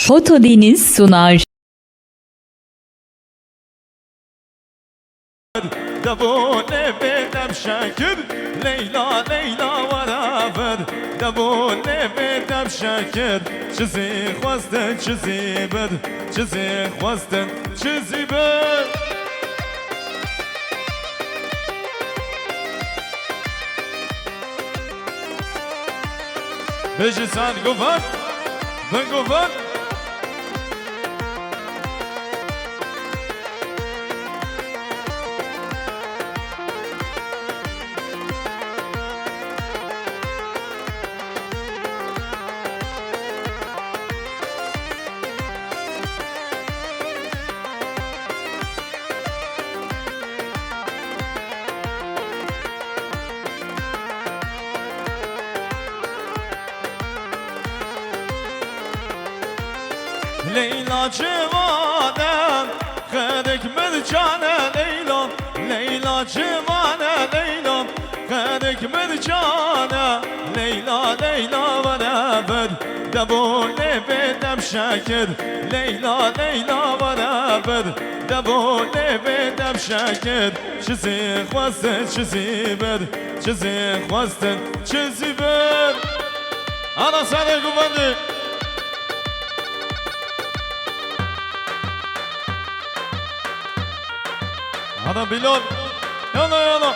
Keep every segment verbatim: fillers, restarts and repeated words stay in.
Foto Deniz sunar. Devo lê bê dem şekir, Leyla, Leyla were vir. Devo lê bê dem şekir, çi zî xwestin, çi zî bir, çi zî xwestin, çi zî bir. Bêjî ser guvan, bin guvan. Leyla ciwane, xerik mircane Leyla. Leyla ciwane Leyla, xerik mircane. Leyla, Leyla were vir, devo lê bê dem şekir. Leyla, Leyla were vir, devo lê bê dem şekir. Çi zî xwestin, çi zî bir, çi zî xwestin, çi zî bir. Ana serê guvendê. Ana Bilal. Yana, yana.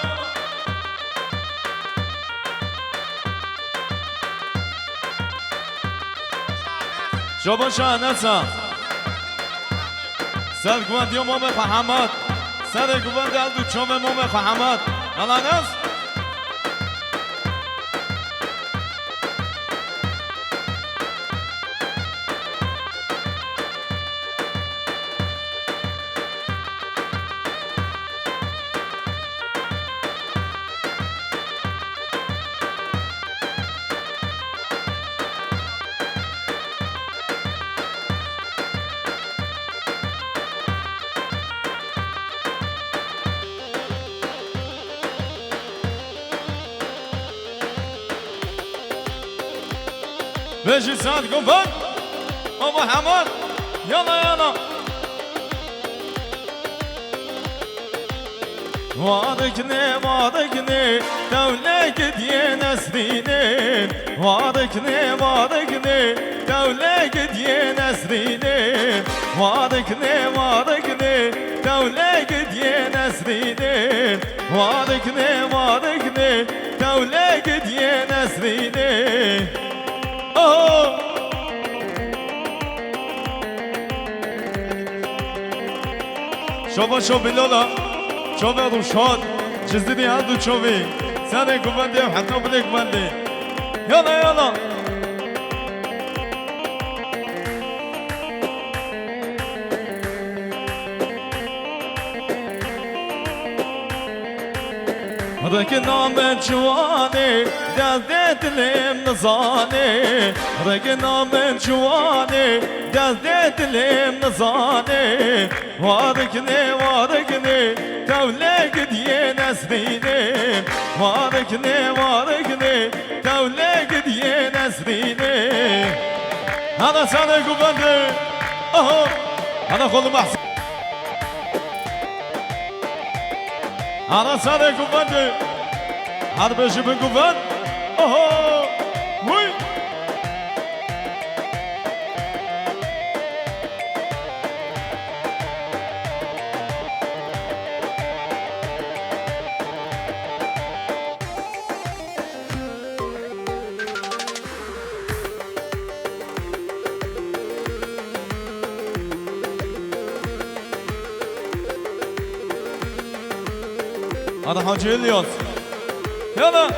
Çoban Şah Enesa. Ser guvendiya Mamê xwe Hemad. Serê guvendi ew du çavê Mamê xwe Hemad. Hela Enes. Vejî saet guvan. O Muhammed. Yala yala. Vadikne, vadikne, tewlek diye Nesrîne. Vadikne, vadikne, tewlek diye Nesrîne. Vadikne, vadikne, tewlek diye Nesrîne. Vadikne, vadikne, tewlek diye Nesrîne. Oh! Şova şo Bilala, çavê Ruşan, çizî di her du çavê. Serê guvendê heta bilê guvendê. Yala, yala. Rikina min ciwanê, derdê dilê min nizanê. Rikina min ciwanê, derdê dilê min nizanê. Warikne, warikne, tewlek diye Nesrîne. Warikne, warikne, tewlek diye Nesrîne. Hana sane guvende. Oho. Hana xolu mahs. Hana sane guvende. Hadi be jibin guven. Oho. Huy. Hadi Hacı İlyas. Yana.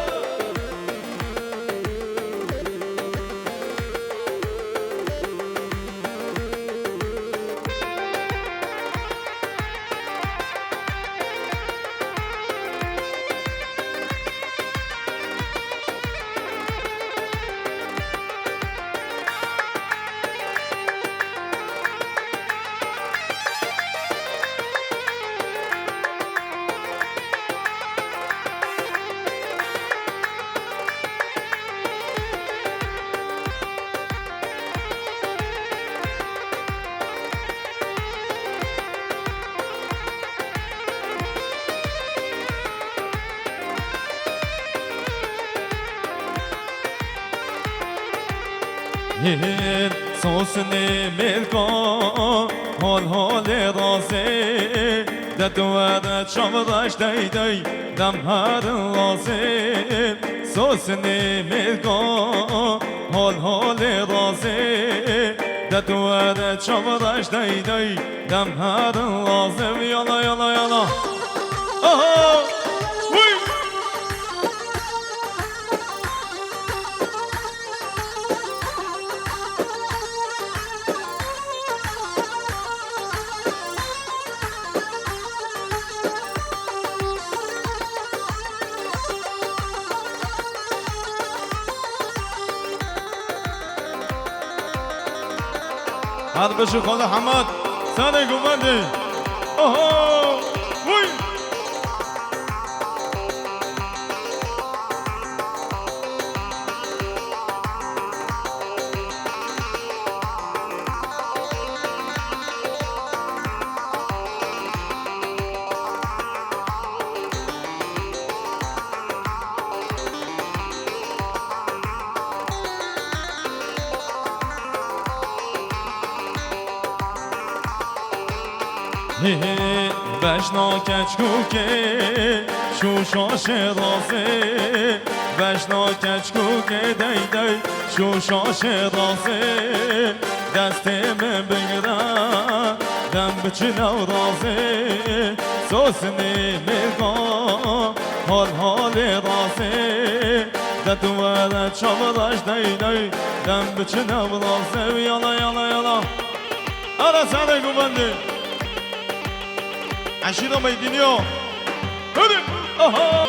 Hê, sosnê mêrka, hol holê razê, de tu were çavreş dey dey, dem herin razê. Sosnê mêrka, hol holê razê, de tu were çavreş dey dey, dem herin razê. Yala, yala, yala. Aha! Wî! Her bijî Xwedê Hemed, serê guvendê. Oho! Wî! Hê, hê, beşna keçkûkê, şûşa şêrazê, beşna keçkûkê dey dey, şûşa şêrazê, destê min bigire, dem biçin ew razê, sosnê mêrka, hol holê razê, de tu were çavreş dey dey, dem biçin ew razê, yala, yala, yala. Ara serê guvendê. Eşîra Meydîniya. Hadi. Aha.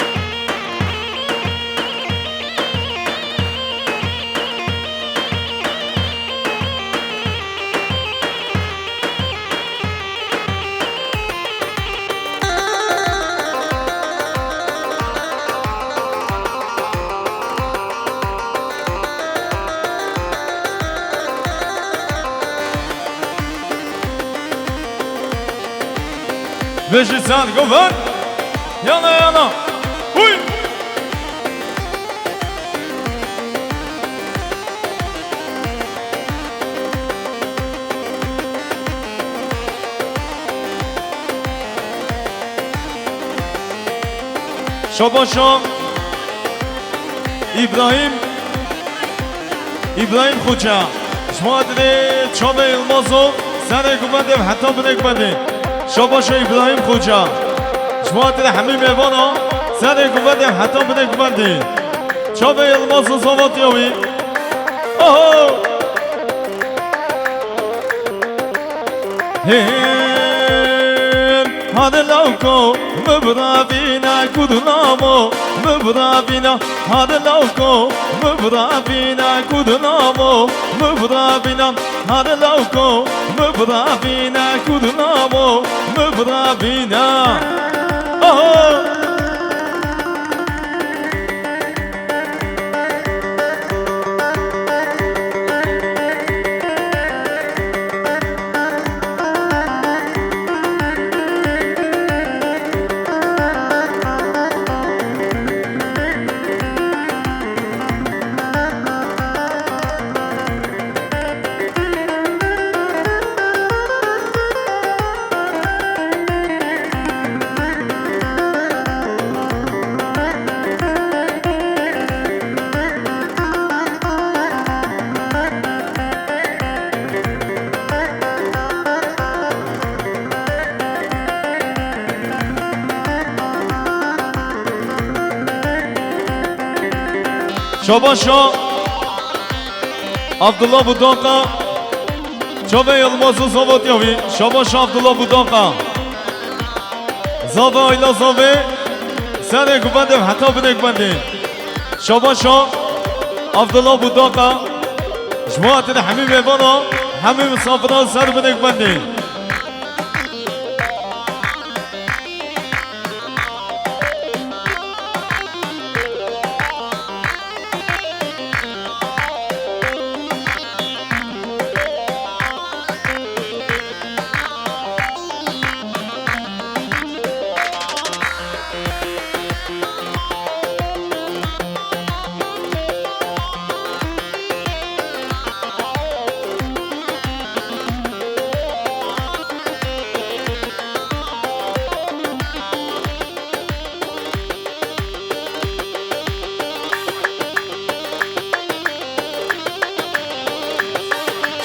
Bijî ser guvan. Yana yana. Huy. Şabaşa. Îbrahîm, Îbrahîm Xoca. Ji bo hatirê çavê Yilmazo, serê guvendê û heta binê guvendê. Şabaşa Îbrahîm Xoca. Ji bo hatirê hemî mêvana, serê guvendê û heta binê guvendê. Çavê Yilmazo zavatiya wî. Oho! Hêr, hadi lawko, mi biravîne ku di namo, mi biravîne, hadi lawko, mi biravîne ku di namo, mi biravîne, hadi lawko, mi biravîne ku di namo, mi biravîne. Oho! Şabaşa Abdullah Budaka. Çavê Yilmaz û Zavotya wî. Şabaşa Abdullah Budaka. Zave ayla zave. Serê guvendê heta binê guvendê. Şabaşa Abdullah Budaka. Ji bo hatinê hemî mêvana, hemî misafiran ser binê guvendê.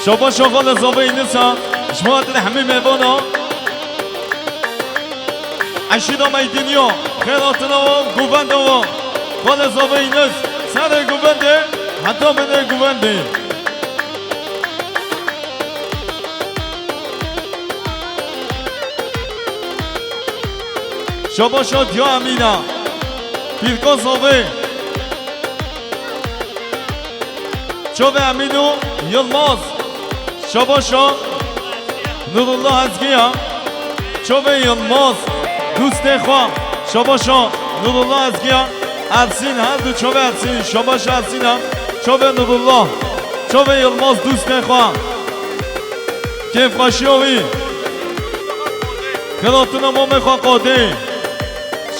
Şabaşa xalê zavê Înisa, ji bo hatinê hemî mêvana. Eşîda Meydîniya, xêr hatina wan, govenda wan. Xalê zavê Înis, serê govendê, heta binê govendê. Şabaşa Diya Emîna, pîrka zavê. Çavê Emîn û Yilmaz. Şabaşa Nurullah Ezgiya. Çavê Yilmaz, dostê xwe. Şabaşa Nurullah Ezgiya. Ersîn, her du çavê Ersîn. Şabaşa Ersîna. Çavê Nurullah. Çavê Yilmaz, dostê xwe. Kêfxweşiya wî. Xêr hatina mamê xwe Qadê.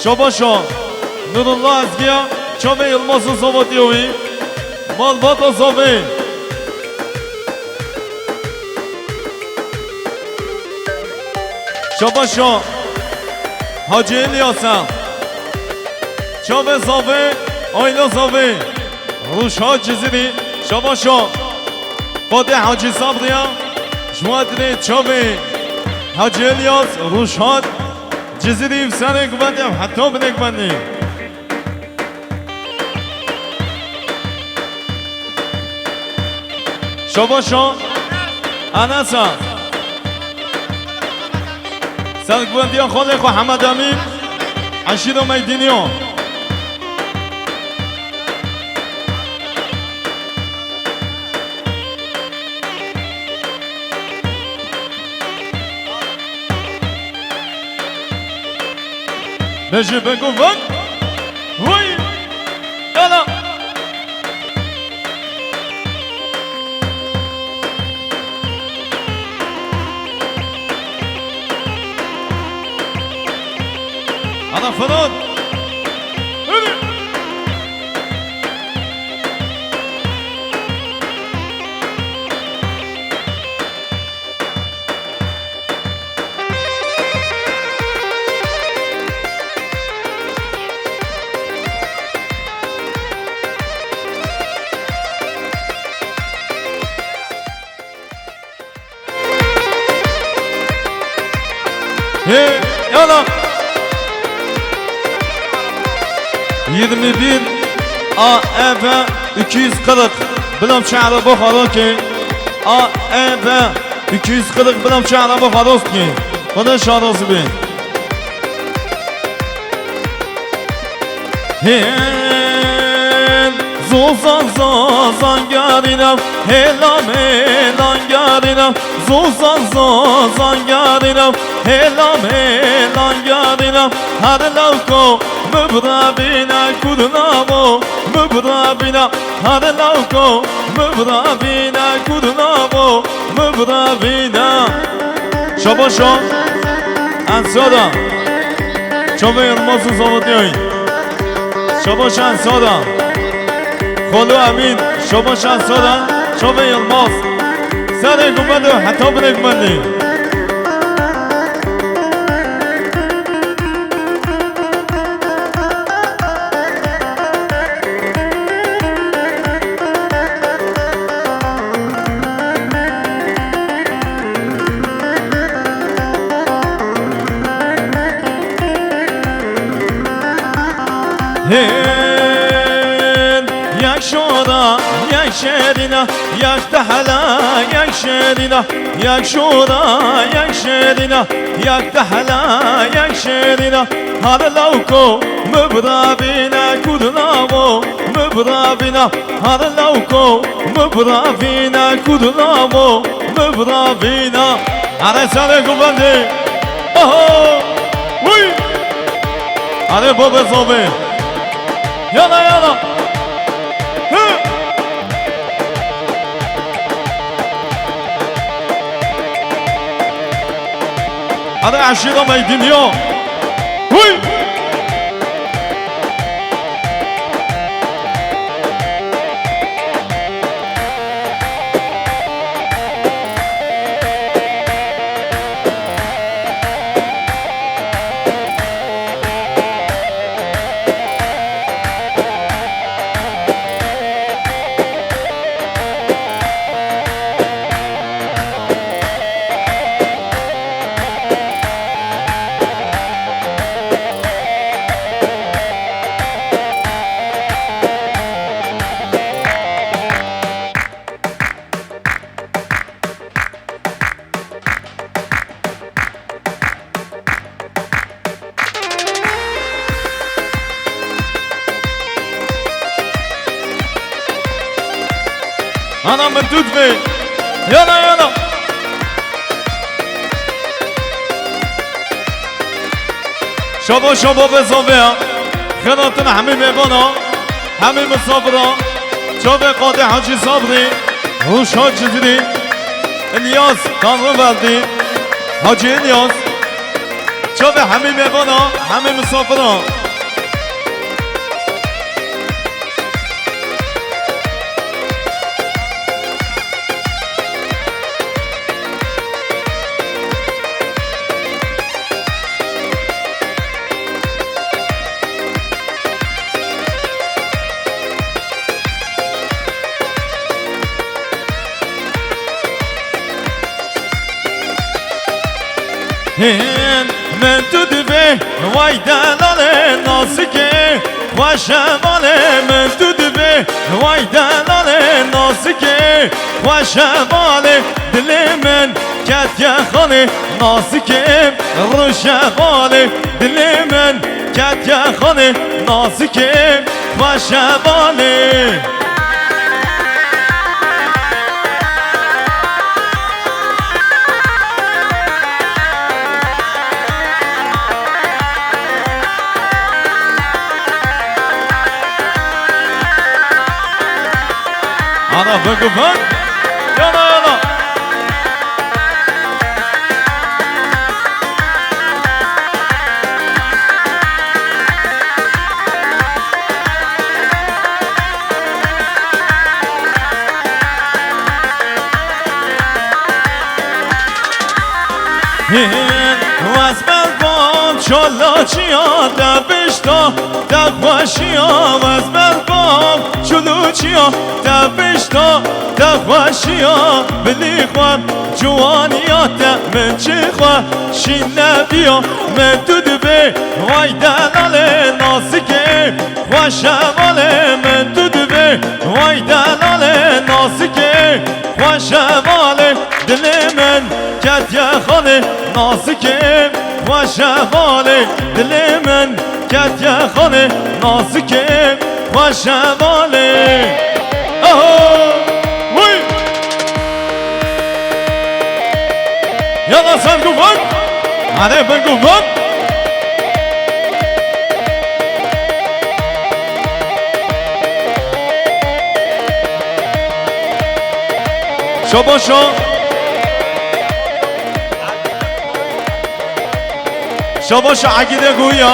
Şabaşa Nurullah Ezgiya, çavê Yilmaz û zavatiya wî. Malbata zavê. Şabaşa Hacî Îlyasa. Çavê zavê, aîla zavê. Rûşhat Cizîrî, şabaşa Qadê Hacî Sabriya. Ji we dilê çavê Hacî Îlyas, Rûşhat Cizîrî, serê govendê û heta binê govendê. Şabaşa Enesa. Serguvendiya xalê xwe Hemed Emîn, eşîra Meydîniya. Bêje bego veng. Vay. Yala. Ana Fırat. Hadi. He, yala. Yirmi bir A E V iki yüz kırk. Bilam çağrı bu haroki. A E V iki yüz kırk bilam çağrı bu haroski. Bana şarası bin. Hên, zozan, zozan garîna, hêlam, hêlan garîna, zozan, zozan garîna, hêlam, hêlan garîna, her lawko, mi biravîna, kudnavo, mi biravîna, her lawko, mi biravîna, kudnavo, mi biravîna. Şabaşa Ensara. Çavê Yilmaz û Zavadiyayî. Şabaş Ensara. Xalo Emîn. Şabaş Ensara. Çavê Yilmaz. Serê gumendê heta binê gumendê. Hên, yek şora, yek şerîna, yek tehela, yek şerîna, yek şora, yek şerîna, yek tehela, yek şerîna. Hadi lawko, mi biravîne, kudnavo, mi biravîne. Hadi lawko, mi biravîne, kudnavo, mi biravîne. Are serê guvendê. Oho! Uy! Are baba zovê. Yana, yana. Hı! Are eşîra Meydîniya. Uy! Yala, yala. Şaba, şaba be zave ya. Xêratin hemî mêvana, hemî misafira. Çavê Qadê Hacî Sabrî, Rûşa Cizîrî, Îlyas Tanrıverdi, Hacî Îlyas. Çavê hemî mêvana, hemî misafira. Hên min tu divê, way delalê nasikê, xweş hevalê min tu divê, way delalê nasikê, xweş hevalê dilê min ketiye xanê nasikê, roj hevalê dilê min ketiye xanê nasikê, xweş hevalê. Ana veng û veng. Yana yana. Hên wez ber bam çalaçiya te bişta te xweşiya, wez ber bam çuluçiya te bişta te xweşiya, bilî xwe ciwaniya te min çi xwe şîn nebiya, min tu divê, vay delalê nasikê, xweş hevalê min tu divê, vay delalê nasikê, xweş hevalê dilê min ketiye xanê nasikê, xweş hevalê dilê min ketiye xanê nasikê, xweş hevalê. Aho! Wî! Yala ser guvan! Hadi bin guvan! Şabaşa. Şabaşa Egîde Goya.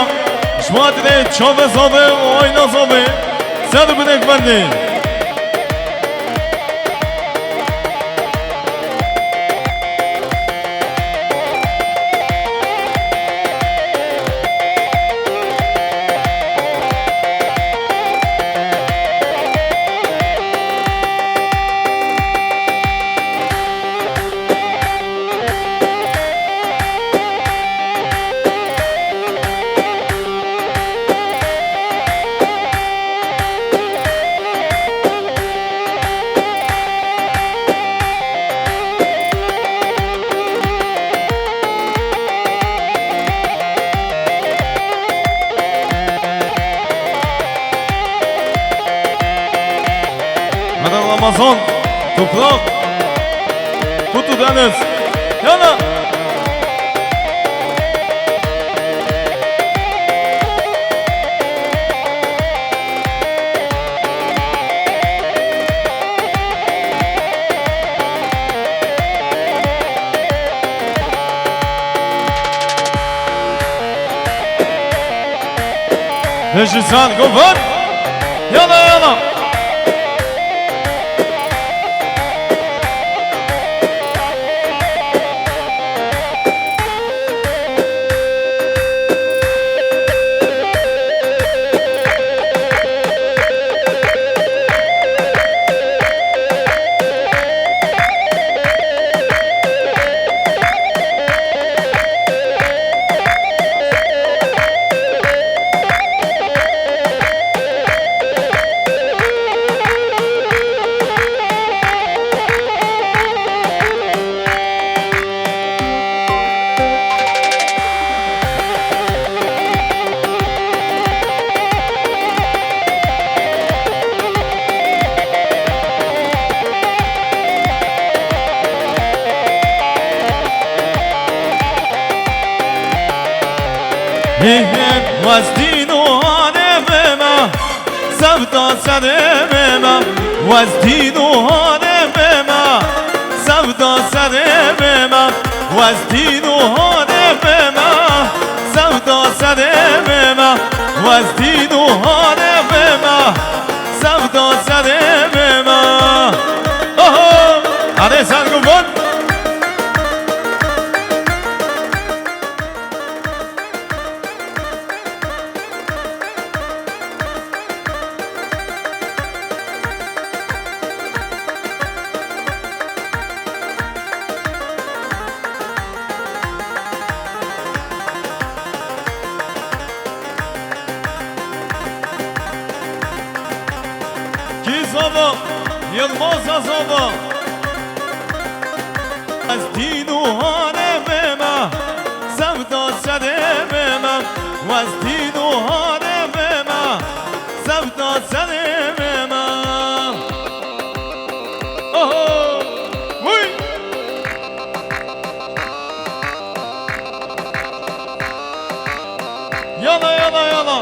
Ji bo dilê çavê zavê û ayna zavê. Ser û binek bendê. Hadi Ramazan, toprak, Kutu Deniz, yana. Hêjî sar govan. Yana yana. Wez dîn û hanê bê me, sevda serê bê me. Wez dîn û hanê bê me, sevda serê bê me. Wez dîn û hanê bê me, sevda serê bê me. Wez dîn û hanê bê me, sevda serê bê me. Oho! Hadi sen kurban. Kî zava? Yilmaz e zava. Ez dîn û hanê bê me, sevda serê bê me. Ez dîn û hanê bê me, sevda serê bê me. Oho! Huy! Yala, yala, yala.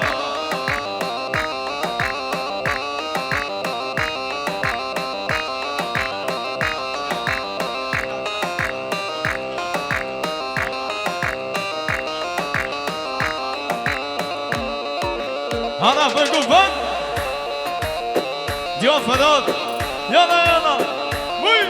Hana, bego, van. Diya Ferhat. Yala, yala. Huy.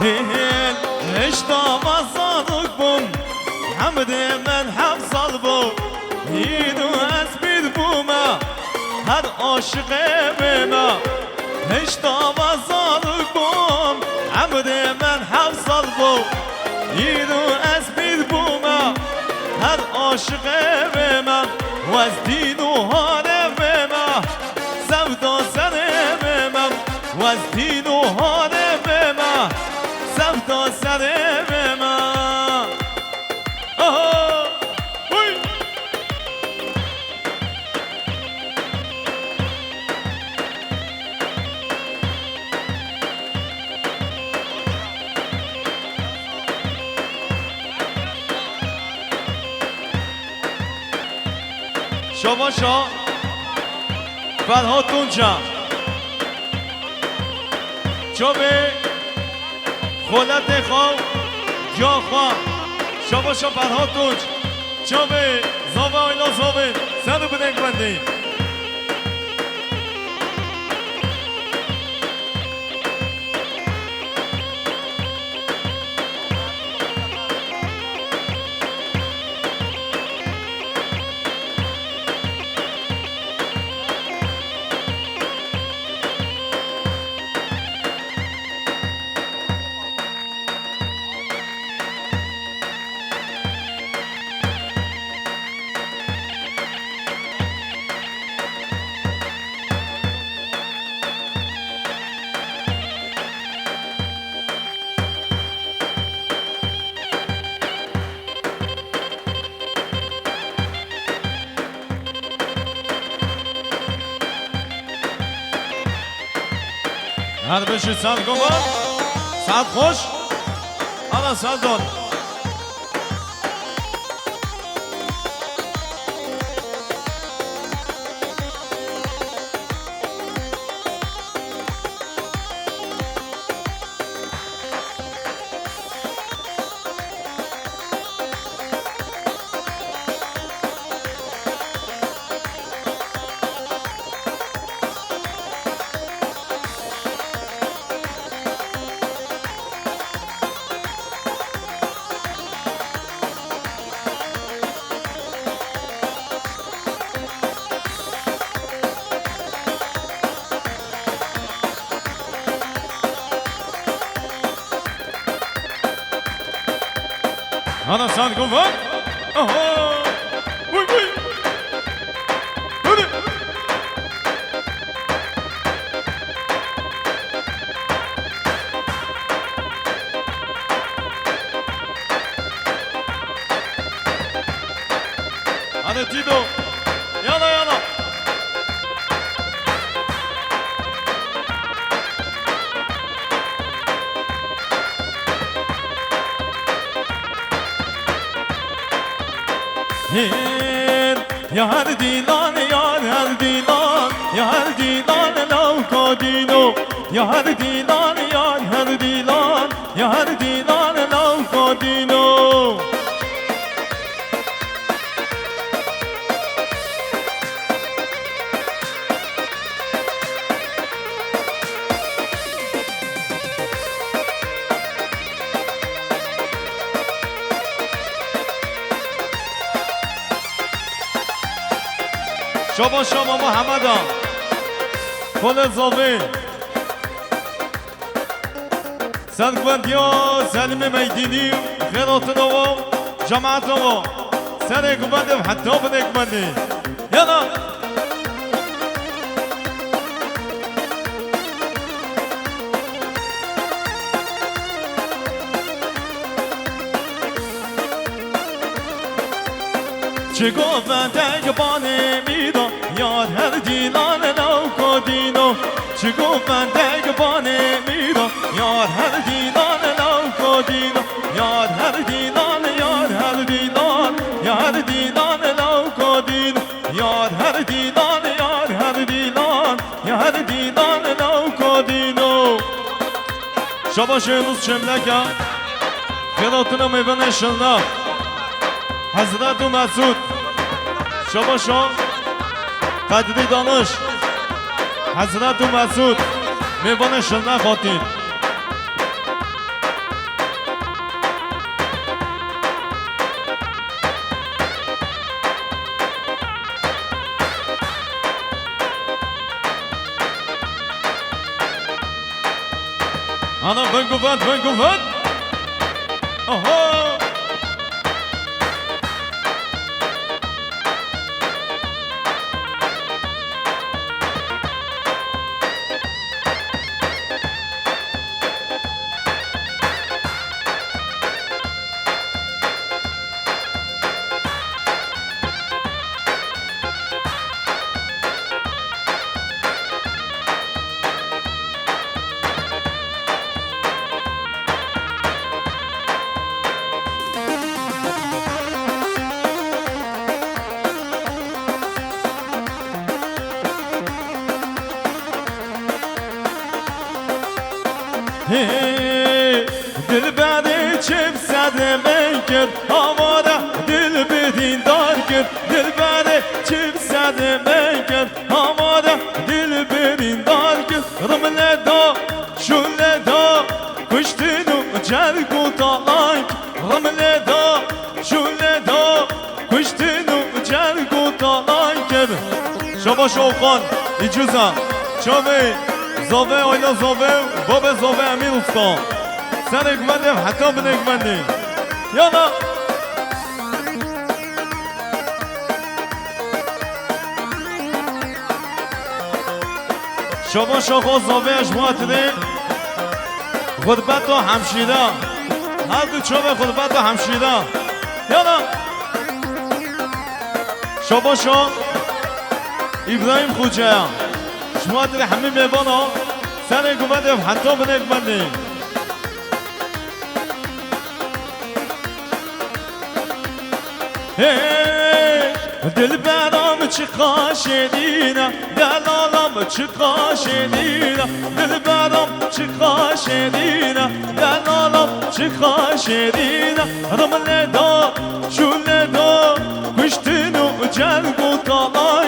Hêl, hêşta me zarok bûm, hemdê min heft sal bû, îro ez pîr bûme, her aşiqê wê me. Hêşta me zarok bûm, hemdê min heft sal bû, îro ez pîr bûme, her aşiqê wê me. Wez dîn û hanê wê me, sevda serê bê me. Wez dîn û hanê bê me, sevda serê bê me. Aha! Huy! Şabaşa Ferhat Tunca. Çavê xoletê xwe, ciya xwe. Şabaşa Ferhat Tunc. Çavê zava ayla zavê. Ser û binêk bendî. Her beşi saet goma. Saet xweş. Ana saet don. Ana sen govan. Aha. Uy, uy. Hadi. Hadi Tito. Yala, yala. Hêr, ya her dîlan, ya her dîlan, ya her dîlan lewka dîno. Ya her dîlan, ya her dîlan, ya her dîlan lewka dîno. Şaba şaba Muhammeda. Kole zavê. Ser guvendiya Selimê Meydînî, xêratina wa, cemaeta wa. Serê guvendê heta binê guvendê. Yana. Çi govendek banê mîda, yar her dîlan lewka dîno. Çi govendek banê mîda, yar her dîlan lewka dîno. Yar her dîlan, yar her dîlan, yar dîlan lewka dîno. Yar her dîlan, yar her dîlan, yar dîlan lewka dîno. Şabaş Yunus Çemleka. Xêratina mêvanê şilna. Hezret û Mesûd. Şabaşo. Qedrî Daniş. Hezret û Mesûd. Mêvanê şilna xatîn. Ana, bin guvet, bin guvet. Aha! Hey, dilberê çiv sedê me kir, amade dil bi dîndar kir. Dilberê çiv sedê me kir, amade dil bi dîndar kir. Rimle da, şûle da, kuştin û cerg û talan kir. Rimle da, şûle da, kuştin û cerg û talan kir. Şabaş Oxan, Îcuza, çavê, zave, ayla zave, babê zave Emîr Usta. Serê guvendê heta binê guvendê. Yana. Şabaş Oxan, zave, ez ji Muatirê. Xurbeta hemşîra. Her du çavê xurbeta hemşîra. Yana. Şabaşa Îbrahîm Xoceya. Ji Muatirê hemî mêvana. Serê guvendê heta binê guvendê. Hey, dilberam çi qaşê dîna, delalam çi qaşê dîna, dilberam çi qaşê dîna, delalam çi qaşê dîna. Rimle da, şûle da, kuştin û cerg û talan.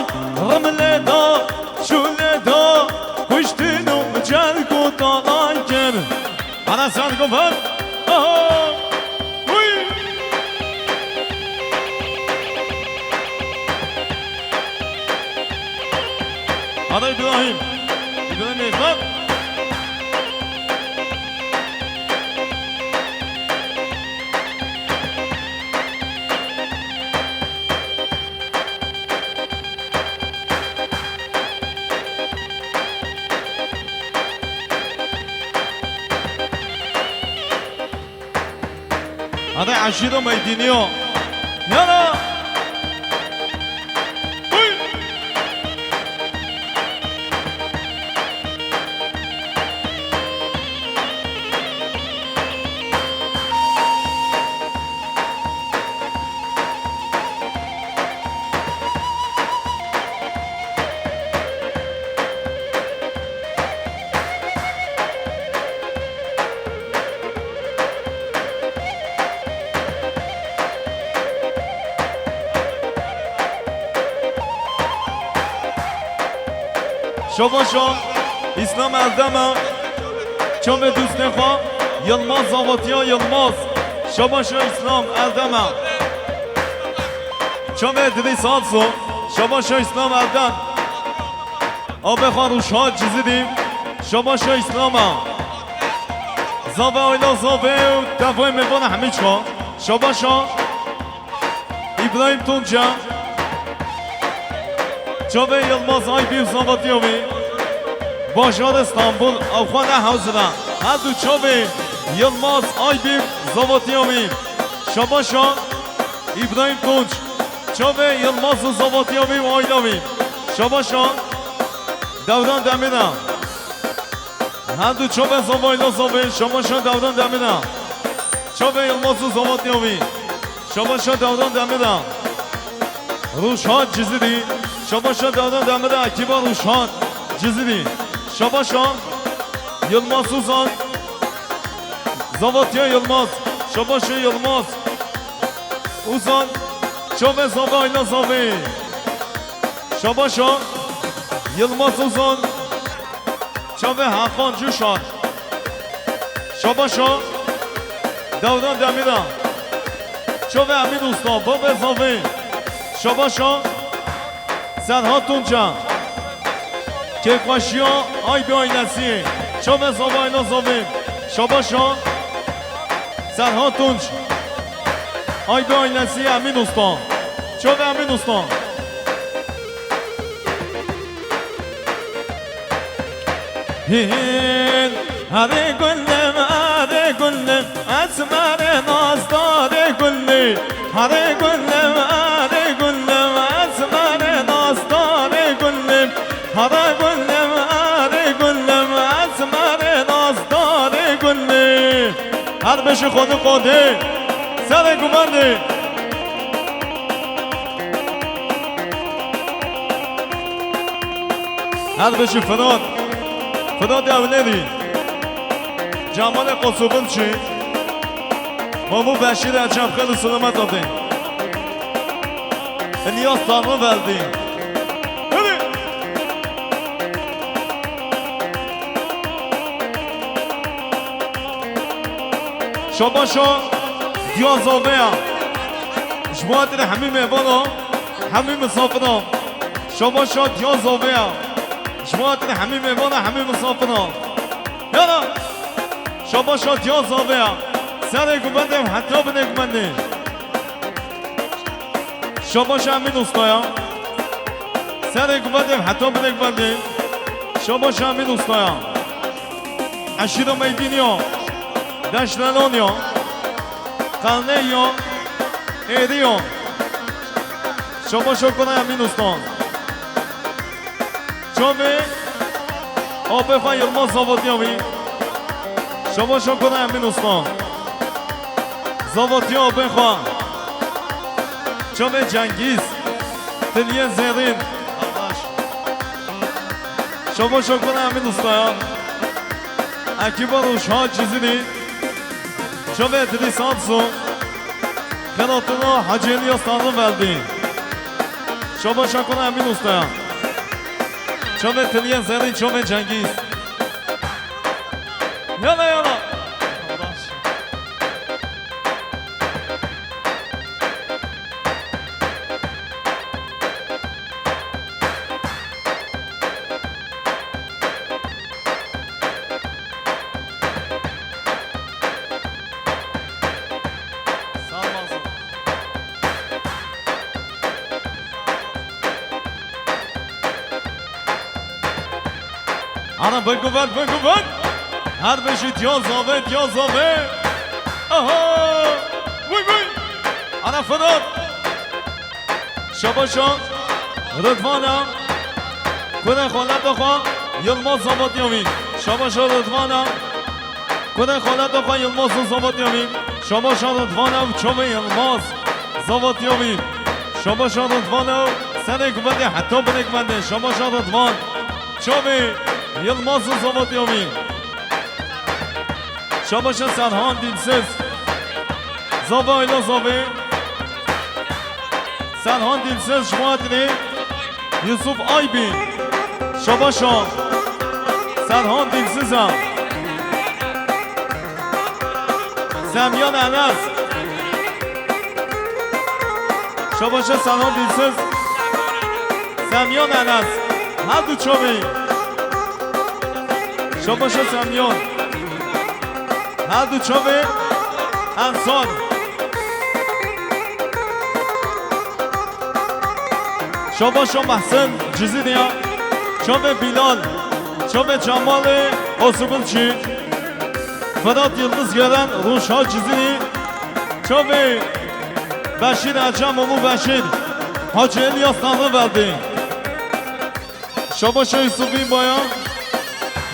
Rimle da, şûle da, kuştin û cerg û talan kir. Ana sen gofar. Aha. Uy. Ana İbrahim. İbrahim Meyzan. Hadi eşîro meydîniyo. Yana. Uy. Şabaşa, Îslam Erdem e. Çavê dûstê xwe, Yilmaz Zavatiya Yilmaz. Şabaşa Îslam Erdem e. Çavê Idrîs Also. Şabaşa Îslam Erdem. Abê xwe Rûşhat Cizîrî. Şabaşa Îslam e. Zave Ayla Zave û devayê mêvana hemî çiqa. Şabaşa. Îbrahîm Tunca, çavê Yilmaz Aybî û Zavatiya wî, bajarê Stenbol, ew xwe ne hewzir e. Her du çavê Yilmaz Aybî û Zavatiya wî. Şabaşa Îbrahîm Tunc, çavê Yilmaz û Zavatiya wî û aîla wî. Şabaşa Dewran Demîr e. Her du çavê Zavayla Zavê, şabaşa Dewran Demîr e. Çavê Yilmaz û Zavatiya wî. Şabaşa Dewran Demîr e. Rûşhat Cizîrî. Şabaşa Dewran Demîr e, ekîba Rûşhat Cizîrî. Şabaşa Yilmaz Uzan. Zavatiya Yilmaz. Şabaşa Yilmaz Uzan. Çavê Zavayla Zavê. Şabaşa Yilmaz Uzan. Çavê Hakan Cuşan. Şabaşa Dewran Demîran. Çavê Emîn Usta, Babê Zavê. Şabaşa Serhat Tunca. Kêfxweşiya Aybî aîlesî. Çavê Zavayla Zavê. Şabaşa Serhat Tunç. Aybî aîlesî Emîn Usta. Çavê Emîn Usta. Hîn, herê gulim, herê gulim, esmerê nazdarê gulî. Herê gulim, herê gulim, esmerê nazdarê gulî. Herê gulim, herê gulim, esmerê nazdarê gulî. Her beşî xwedî xwedî, serê gumendî. Her beşî Firat, Firat Ewlêrî, Cemalê Qosûbinçî, Mamû Beşîr Ecem, xêr û silamet abdê. İlyas Tanrıverdi. Hadi. Şabaşa diya zavê ya. Ji bo hatirê hemî mêvana, hemî misafira. Şabaşa diya zavê ya. Ji bo hatirê hemî mêvana, hemî misafira. Yana. Şabaşa diya zavê ya. Serê guvendê heta binê guvendê. Şabaşa Emîn Usta ya. Serê guvendê heta binê guvendê. Şabaşa Emîn Usta ya. Eşîra Meydînî ya. Deşt Lelanî ya. Qelnê ya. Êrî ya. Şabaşa kona Emîn Usta. Çavê apê xwe Yilmaz Zavatiya wî. Şabaşa kona Emîn Usta. Zavatiya apê xwe. Çavê Cengîz. Tiliyê Zêrîn. Şabaşa kona Emîn Usta ya. Ekîba Rûşhat Cizîrî. Çavê Idrîs Atso. Xelatino Hacî Elyas Tanrıverdi. Şabaşa kona Emîn Ustaya. Çavê Tiliyê Zerî, çavê Cengîz. Yana yana. Ana, biguven, biguven. Her beşî diya zavê, diya zavê. Aha! Ana Firat. Şabaşa Ridvana. Kurê xaleta xwe Yilmaz zavatiya wî. Şabaşa Ridvana. Kurê xaleta xwe Yilmaz zavatiya wî. Şabaşa Ridvana û çavê Yilmaz zavatiya wî. Şabaşa Ridvana û serê guvendê heta binê guvendê. Şabaşa Ridvan. Çavê Yilmaz zavatiya wî. Şabaşa Serhan Dilsiz. Zava Ayla Zavê. Serhan Dilsiz ji Matrê. Yusuf Aybî. Şabaşa Serhan Dilsiz e. Semyan Enes. Şabaşa Serhan Dilsiz. Semyan Enes. Her du çavê. Şabaşa Semyon. Her du çavê Ensar. Şabaşa Mehsen Cizîrî ya. Çavê Bilal. Çavê Cemalê Osubulçî. Firat Yıldız Gören Rojha Cizîrî. Çavê Beşîr Ecem Ulu Beşîr. Hacı İlyas Tanrıverdi. Şabaşa Yusuf İbaya.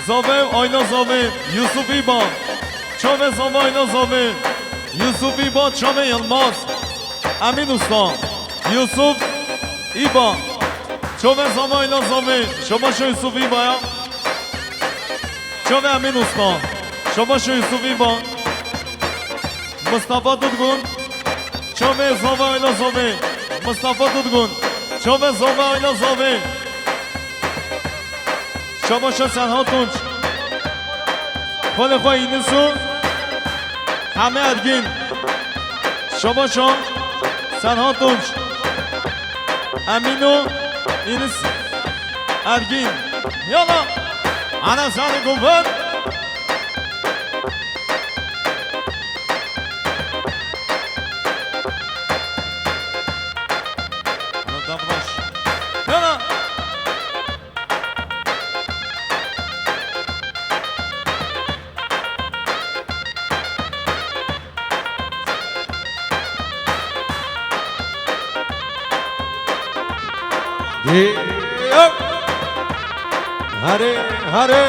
Zave Ayla Zave. Yusuf İba. Çavê Zave Ayla Zave. Yusuf İba, Çavê Yılmaz. Emin Usta. Yusuf İba. Çavê Zave Ayla Zave. Şabaşa Yusuf İbaya. Çavê Emin Usta. Şabaşa Yusuf İba. Mustafa Dudgun. Çavê Zava Ayla Zavê. Mustafa Dudgun. Çavê Zava Ayla Zavê. Şabaşa Serhat Tunç. Xalê xwe Înis û Hemê Ergîn. Şabaşa Serhat Tunç. Emîn û Înis Ergîn. Yala. Ana zarê gumber. Davraş. Yana. Hare, hare.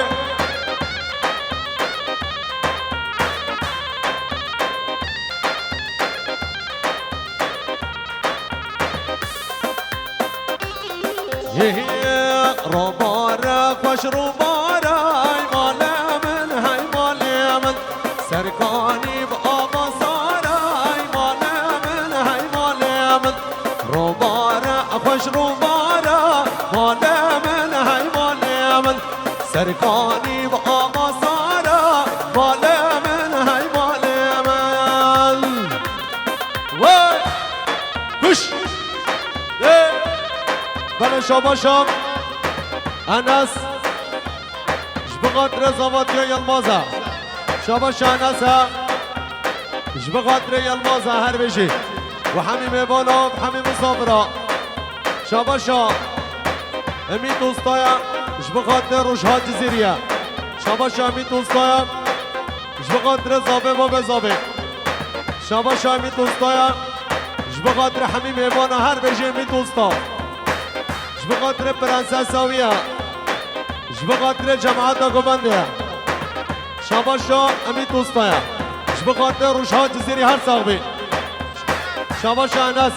Robare xweş robare, ey malê min, hey malê min. Serkanî bi ava sare, ey malê min, hey malê min. Robare xweş robare, malê min, hey malê min. Serkanî bi ava sare, malê min, hey malê min. Wey! Kuş! Ê! Belê şabaşa Enes. Ji bi xatirê zavatiya Yilmaz e. Şabaşa Enes e. Ji bi xatirê Yilmaz e her bijî. Û hemî mêvana, hemî misafira. Şabaşa Emît Ustaya, ji bi xatirê Rojha Cizîrî ye. Şabaşa Emît Ustaya, ji bi xatirê Zavê Bavê Zavê. Şabaşa Emît Ustaya, ji bi xatirê hemî mêvana her bijî Emît Usta. Ji bi xatirê prensesa wî ye. Ji bi xatirê cemaeta govendê ye. Şabaşa Emît Ustaya. Ji bi xatirê Rojha Cizîrî her sax bî. Şabaşa Enes.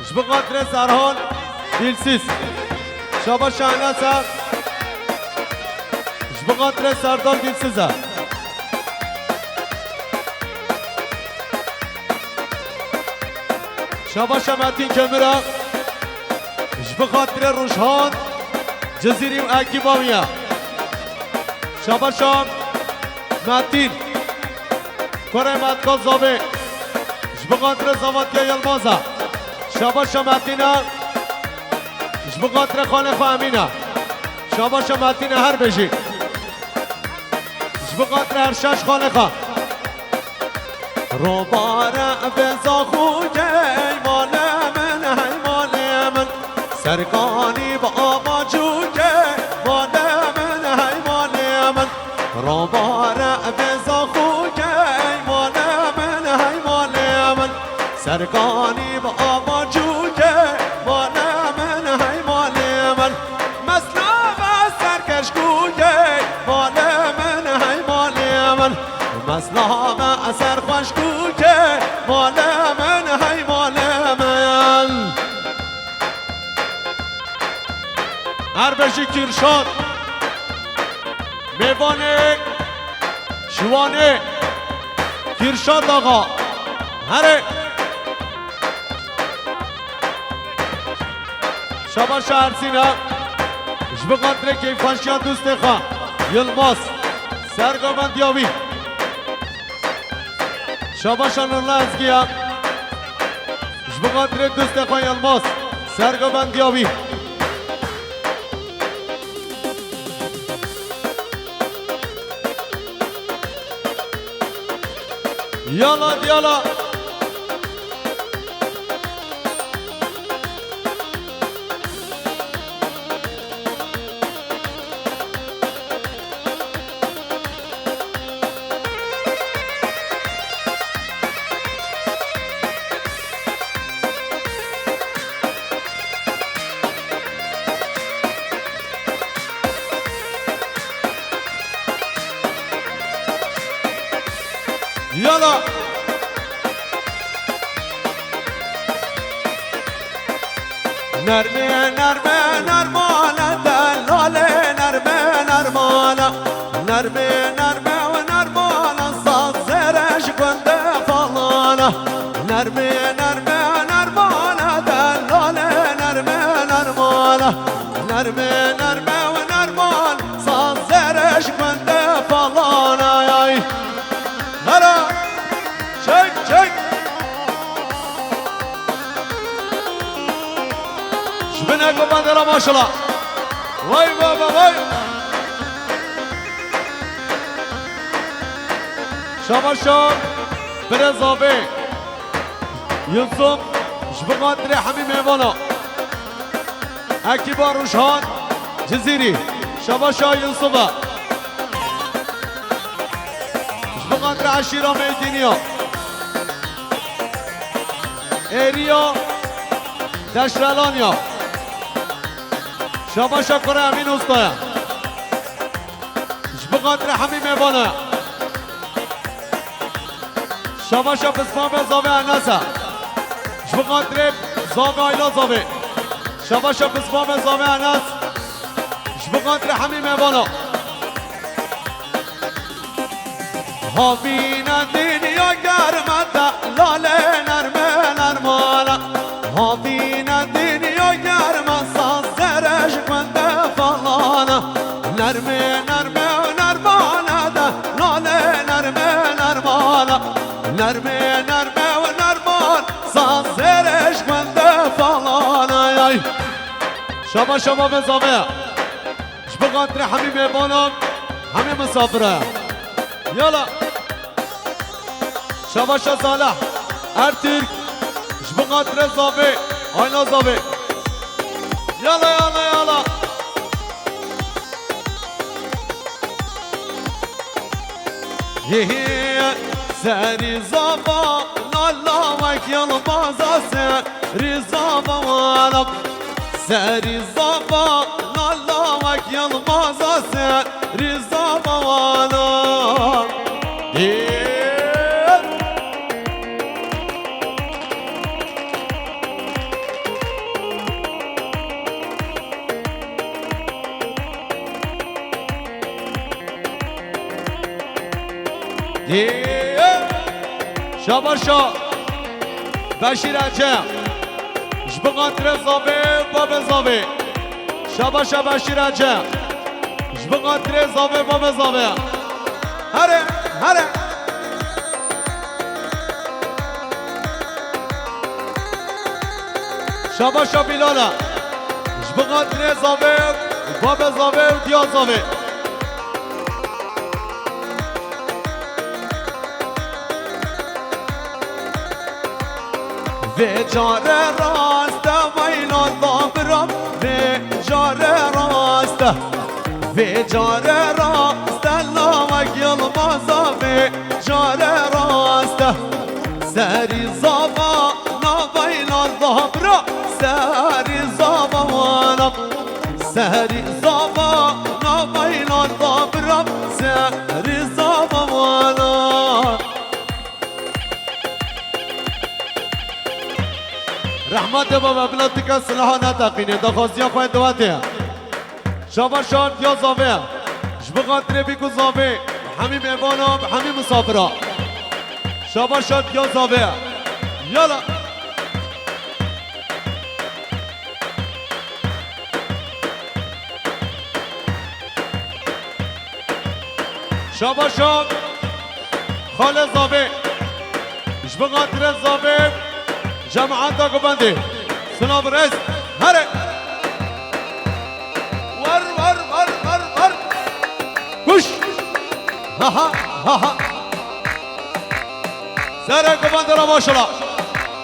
Ji bi xatirê Serhan Dilsiz. Şabaşa Enes e. Ji bi xatirê Serdar Dilsiz e. Şabaşa Metin Kömür e. Ji bi xatirê Rojhan Cizîrî û ekîba wî ye. Şabaşa Metin. Kurê Metka Zavê. Ji bi xatirê zavatiya Yilmaz e. Şabaşa Metin e. Ji bi xatirê xalê xwe Emîn e. Şabaşa Metin e her bijî. Ji bi xatirê her şeş xalê xwe. Robare vê zaxûkê, ey malê min, hey malê min. Serkanî bi ava cûkê, malê min, hey malê min. Robare vê zaxûkê, ey malê min, hey malê Nikanî bi ava cûkê, malê min hey malê min. Meslave ser keşkûkê, malê min hey malê min. Meslave ser xweşkûkê, malê min hey malê min. Her bejî Kîrşat. Mêvanê Şiwanê, Kîrşat Axa. Herê. Şabaşa Ersîna. Ji bo xatirê keyfxweşiya dostê xwe Yilmaz, sergovendiya wî. Şabaşa Nurla Ezgiya. Ji bo xatirê dostê xwe Yilmaz, sergovendiya wî. Yala diyala. Yala. Nermê, nermê, nermale, dellalê, nermê, nermale. Nermê, nermê, nermale, saz zêre ji gundê falane. Nermê, nermê, nermale, dellalê, nermê, nermale. Nermê, nermê, nermale, saz zêre ji gundê falane. Ay. Hera! Çek, çek! Ji bin eko bandera maşallah. Vay baba vay! Şabaşa Birêz Avê Yusuf ji bo xatirê hemî mêvana. Ekîba Rûjhan Cizîrî. Şabaşa Yusuf e. Ji bo xatirê eşîra Meydîniya. Êriya Deşrelaniya. Şabaşa kurê Emîn Ustaya. Ji bo xatirê hemî mêvana. Şabaşa Pismamê Zavê Enes e. Ji bo xatirê Zavê Ayla Zavê. Şabaşa Pismamê Zavê Enes. Ji bo xatirê hemî mêvana. Havîne dinya germe de, lalê nerme nermane. Havîne dinya germe, saz zêre ji gundê falane. Nermê nerme û nermane de, lalê nerme nermane. Nermê nerme û nerman, saz zêre ji gundê falane. Ay. Şaba şaba Birêz Avê. Ji bo xatirê hemî mêvanan, hemî misafire. Yala. Şabaşa Salih Ertürk. Ji bo xatirê Zavê, Ayla Zavê. Yala, yala, yala. Hê hê, serî zava, lala wek Yilmaza serî zava wana. Serî zava, lala wek Yilmaza serî zava wana. Hê. Şabaşa Beşîr Ece. Ji bo xatirê Zavê, babê Zavê. Şabaşa Beşîr Ece. Ji bo xatirê Zavê, babê Zavê. Here, here. Şabaşa Bilal e. Ji bo xatirê Zavê, babê Zavê û diya Zavê. Vê care rast e, veyna da biram, vê care rast e. Vê care rast e, lawek Yilmaza, vê care rast e. Serî zava Serî zava navaylan babram, serî zava wana. Rehmetê baba, bila tika silaha neteqîne, daxwaziya xwe dua tê. Şabaş şad ya zavê. Ji bo xatirê bîk û zavê, hemî mêvana, hemî misafira. Şabaş şad ya zavê. Yala. Şabaşa xalê zavê. Ji bo xatirê zavê, cemaeta guvendê. Silav rêz. Here. War, war, war, war, war. Kuş. Ha, ha, ha, ha. Serê guvendê re maşallah.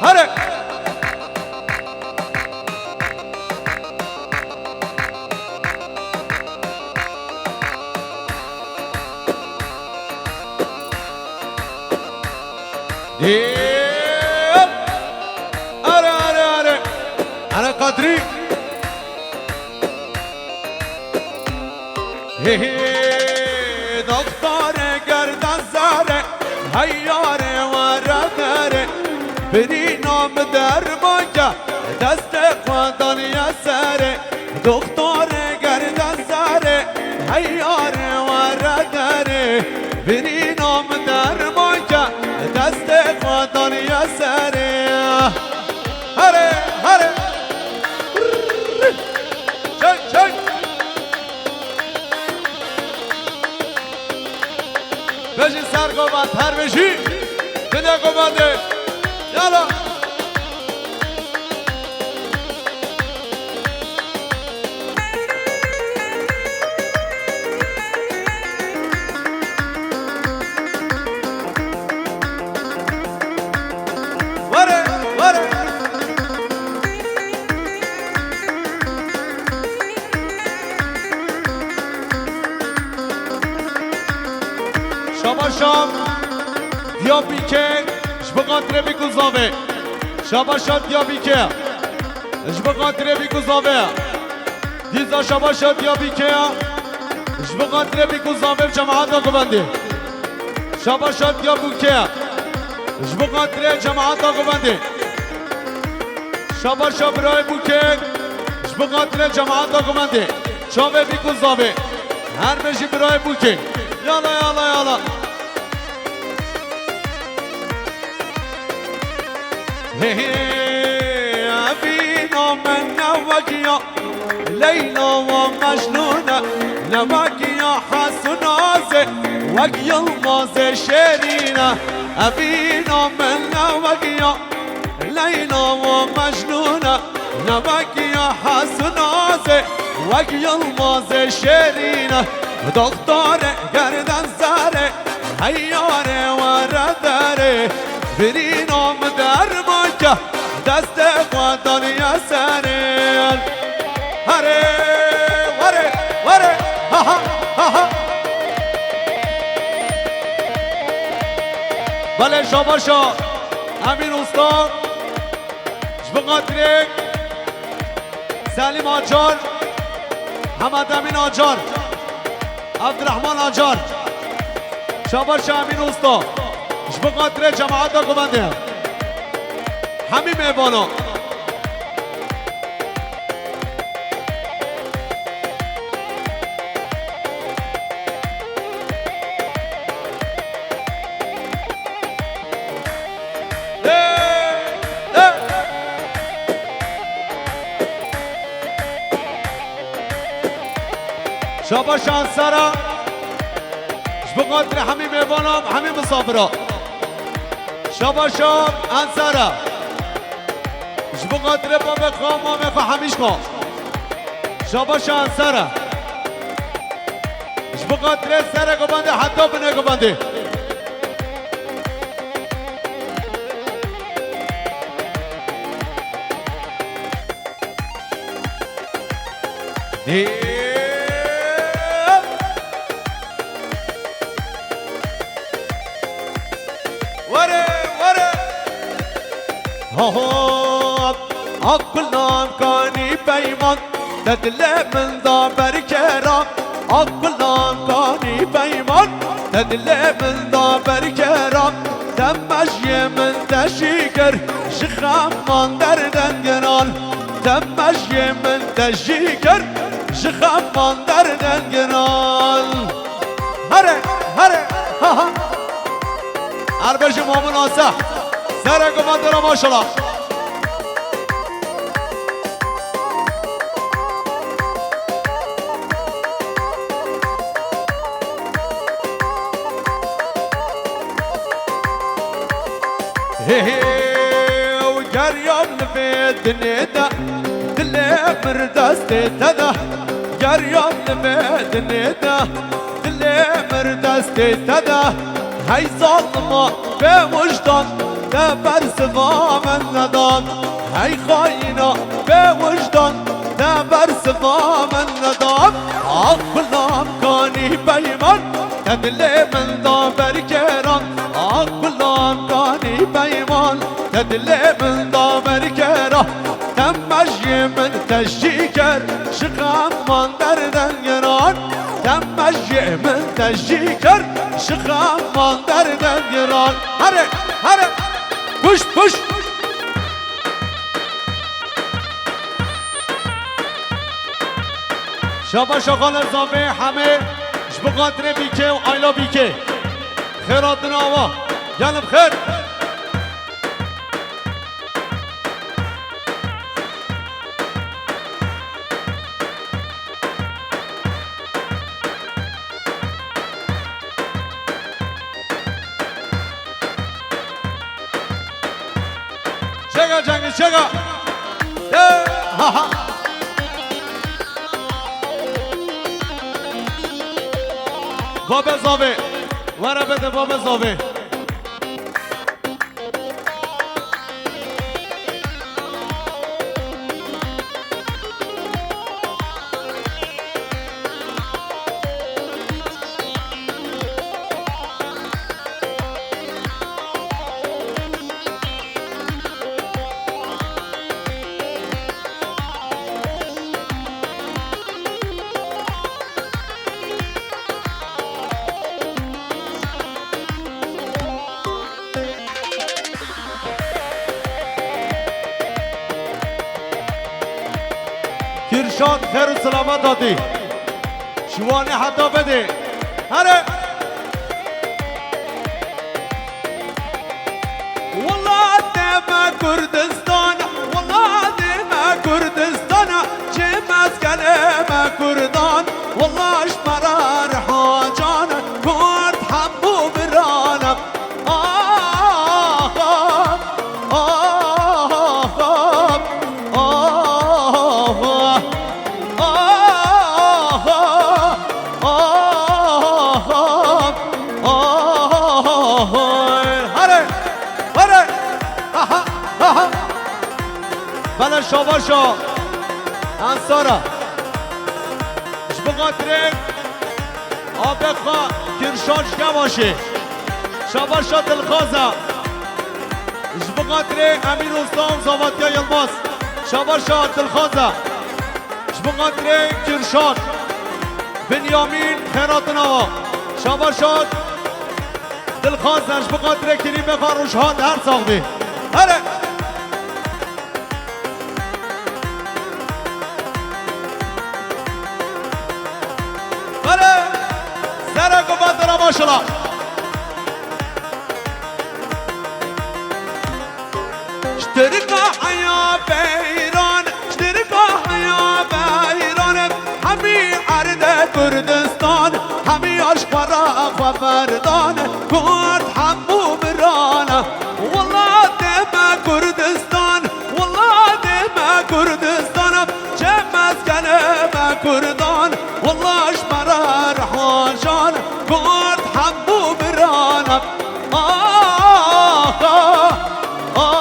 Here. Dîl. Are, are, are. Are Kadrî. Hê, hê, doktorê gerdenzerê, heyarê were derê, birîna min derman ke, destê xwe daniye serê. Doktorê gerdenzerê, heyarê were derê, birîna min derman ke, destê xwe daniye serê. Here, here. Çek, çek. Bejî ser govend, her bejî. Bine govendê. Yala. Were, were. Şabaşa Diyarbîkê, ji bo xatirê bîk û zavê. Şabaşa Diyarbîkê, ji bo xatirê bîk û zavê. Dîza şabaşa Diyarbîkê ya. Ji bo xatirê bîk û zavê cemaeta guvendê. Şabaşa Diyarbîkê ya. Ji bo xatirê cemaeta guvendê. Şabaşa birayê bûkê. Ji bo xatirê cemaeta guvendê. Çavê bîk û zavê. Her bêjî birayê bûkê. Yala, yala, yala. Hê, hê, evîna min ne wek ya Leyla û Mecnûn e, ne wek ya Hes û Nazê, wek Yilmazê Şêrîn e. Evîna min ne wek ya Leyla û Mecnûn e, ne wek ya Hes û Nazê, wek Yilmazê Şêrîn e. Doktorê gerdenzerê, heyarê were derê, birîna min derman ke, destê xwe daniye serê. Here, were, were, ha, ha, ha, ha. Belê şabaşa Emîn Usta, ji bo xatirê Selîm Acar, Hemed Emîn Acar, Abdurrahman Acar, Şabaş Emîn Usta, ji bo xatirê cemaeta guvendê. Hemî mêvana. Şabaş Ensara. Ji bo xatirê hemî mêvana, hemî misafira. Şabaş Ensara. Ji bo xatirê babê xwe, mamê xwe, hemî ji xwe. Şabaş Ensara. Ji bo xatirê serê guvendê heta binê guvendê. Dê. Were, were. Ho, ho. Ak kulan kanî peyman. Te dilê min da berkera, ak gulan kanî peyman. Te dilê min da berkera, te mejiyê min te jî kir, ji xeman derdên giran. Te mejiyê min te jî kir, ji xeman derdên giran. Here, here, ha ha. Her bejim Amin Asa. Serê guman dira maşallah. Hê hê, ew geriyam li vê dinê de, dilê mir destê te de. Geriyam li vê dinê de, dilê mir destê te de. Hey zalima bê wijdan, te bersiva min nedan. Hey xayîna bê wijdan, te bersiva min nedan. Ax gulam kanî peyman, te dilê min da berkeran. Ax gulam kanî peyman, te dilê min da berkeran. Te mejiyê min te jî kir, ji xeman derdên giran. Te mejiyê min te jî kir, ji xeman derdên giran. Here, here, puşt, puşt. Şabaş axaler zavê hemê ji bo xatirê bîkê û ayla bîkê. Xêr hatin awa. Gelin xêr. Çeka cengî çeka. De, ha ha. Babe zavê. Were bide babe zavê. Kürşat, xêr û selamet hatî. Şiwanê heta vedê. Here. Welatê me Kurdistan, welatê me Kurdistan, çi meskenê me Kurdan, wela ji me re riha can, Kurd hemû biran. Ah, ah, ah, ah, ah. Ah, ah, ah, ah, ah, ah. Here, here. Aha, aha. Bele şabaşa. Ensara. Ji bo xatirê Abexa Kürşat Şkebaşê. Şabaşa dilxaza. Ji bo xatirê Emîr Usta û Zavatiya Yilmaz. Şabaşa dilxaza. Ji bo xatirê Kürşat, Binyamîn Xêratin Awa. Şabaşa dilxaza, ji bo xatirê Kerîmê Xarûşhan her sax bî. Here. Bele. Sere ku badira maşala. Ji Tirka heya beyran, ji Tirka heya beyran, hemî erdê Kurdistan, hemî aşqara xwe verdan, Kurd hemû birana. Welatê me Kurdistan, welatê me Kurdistan, çi meskenê me Kurdan, wela ji me re riha can, Kurd hemû birana. Ah, ah, ah, ah,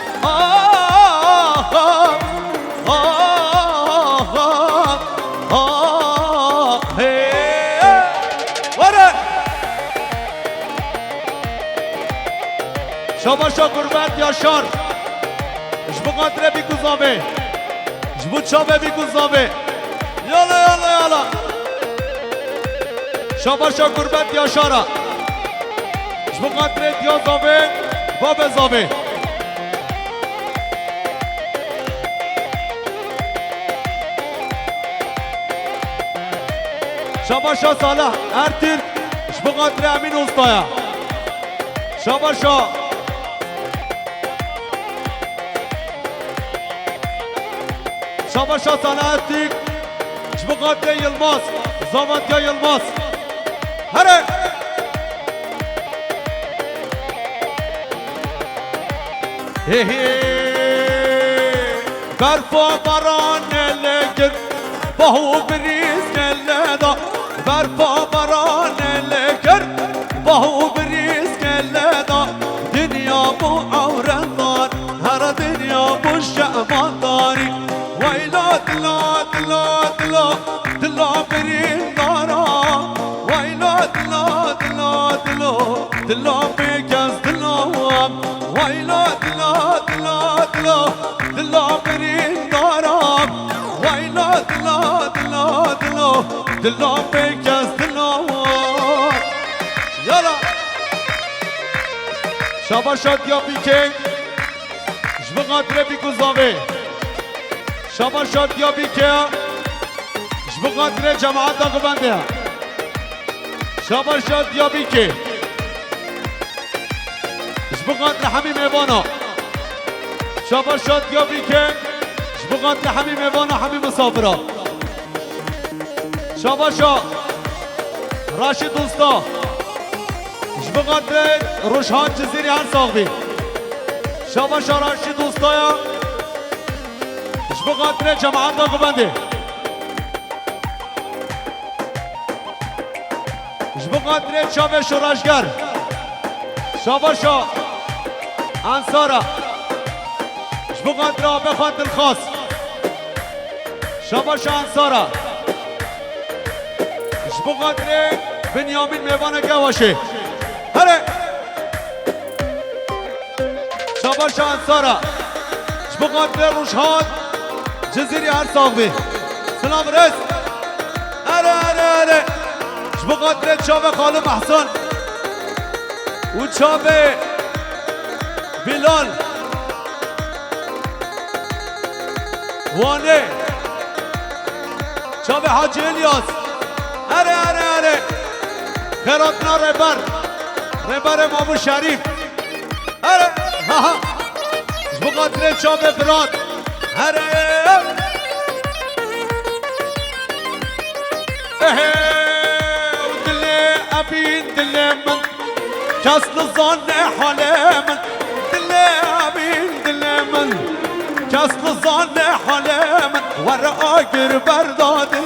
ah, ah, ah, ah, hey. Were! Şabaşa Gurbet Yaşar. Ji bo xatirê Bîk û Zavê. Ji bo çavê Bîk û Zavê. Yala, yala, yala. Şabaşa gurbet ya şara. Ji bo xatirê diya Zavê, babê Zavê. Şabaşa Salih Ertürk, ji bo xatirê Emîn Ustaya. Şabaşa. Şabaşa Salih Ertürk, ji bo xatirê Yilmaz, Zavatya Yilmaz. Here! Hê hê! Berfa baran nele kir, bah û birîz nele da. Berfa baran nele kir, bah û birîz nele da. Dinya bû ewrendar, her dinya bû şemandarî. Weyla dila, dila, dila, dila birîndara. Weyla dila, dila, dila, dila pêkez dila. Wayla dila, dila, dila, dila birîndara. Wayla dila, dila, dila, dila pêkez dila. Yala. Şabaşa Diyarbîkê. Ji bo xatirê Bîk û Zavê. Şabaşa Diyarbîkê. Ji bo xatirê cemaeta ku bende. Şabaşa Diyarbîkê. Ji bo xatirê hemî mêvana. Şabaşa Diyarbîkê. Ji bo xatirê hemî mêvana, hemî misafira. Şabaşa Raşîd Usta. Ji bo xatirê Rojhan Cizîrî her sax bî. Şabaşa Raşîd Ustaya. Ji bo xatirê cemaeta ku bendê. Ji bo xatirê çavê şoreşger. Şabaşa Ensara. Ji bo xatirê Abê Xan Dilxas. Şabaşa Ensara. Ji bo xatirê Binyamîn mêvaneke weş e. Here! Şabaşa Ensara. Ji bo xatirê Rojhan Cizîrî her sax bî. Silav rêz. Here, here, here. Ji bo xatirê çavê Xalû Mehsan û çavê Bilal. Wanê. Çavê Hacî Îlyas. Here, here, here. Xêratina Rêber. Rêberê Mamû Şerîf. Here. Ha, ha. Ji bo xatirê çavê Firat. Here. Ehe, dilê Ebîn dilê min. Kes nizane halê min, dilê min, dilê min. Kes nizane halê min, were agir berda dilê